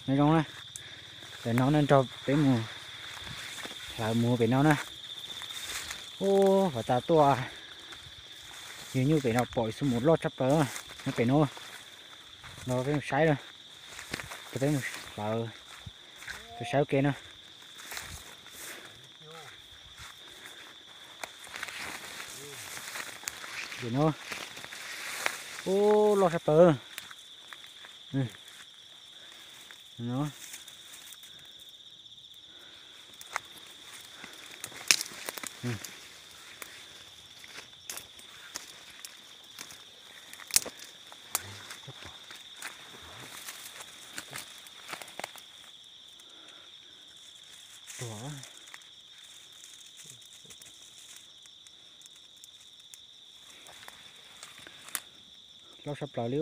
No zoo na, ntawm no no nrog peb mus hlawv mus pem no na. Ub, hov tas tuaj, yog nyuj pem no pom ib xub mus loj tshaj plaws no pem no. No peb mus saib na, peb mus hlawv, peb saib ua ke na. Pem no, ub, loj tshaj plaws. Loj sab plaws li.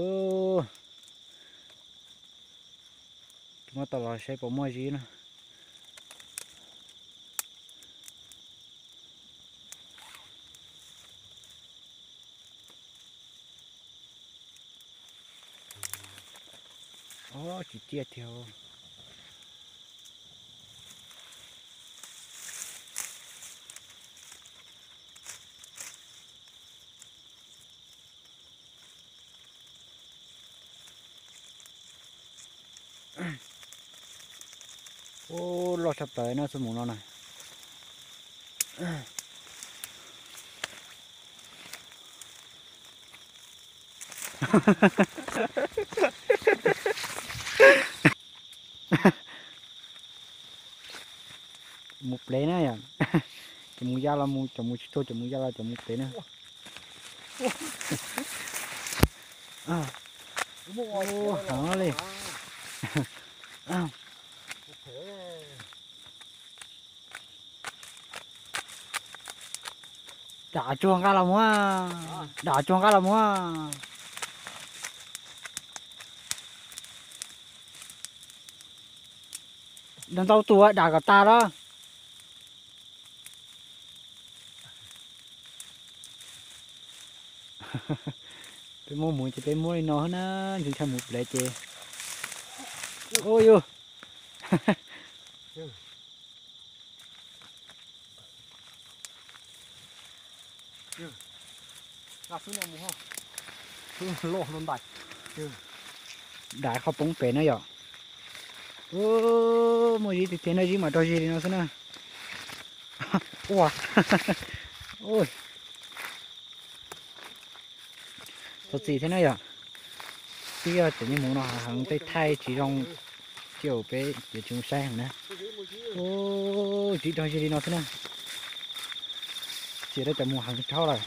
Tsis muab tau los seb puas muaj zib na. Tsis ciaj tiag. Ub, loj sab plaws no, xub mus no na. Mus plev na yom. Cov mus ya los mus, cov mus tsis tuag, cov mus ya los cov mus plev na. Heev li. Dam tsuag nqa los muag, dam tsuag nqa los muag. Ntau tus dam kom tas los. Peb muab mus ces peb muab li no na, ntshe mus plev ces. Ub yus. Dam qhov poob pem na yom. Ub, muaj zib tiag tiag na, zib mas rog zig li no xwb na. Ua, txog txim thiab na yom. Twb yog cov nyuj hmuv no heev, tej thaij tsis zoo, cia peb ces tsis zoo saib heev na. Ub, zib rog zig li no xwb na. Txia rau cov mus heev dhau lawm.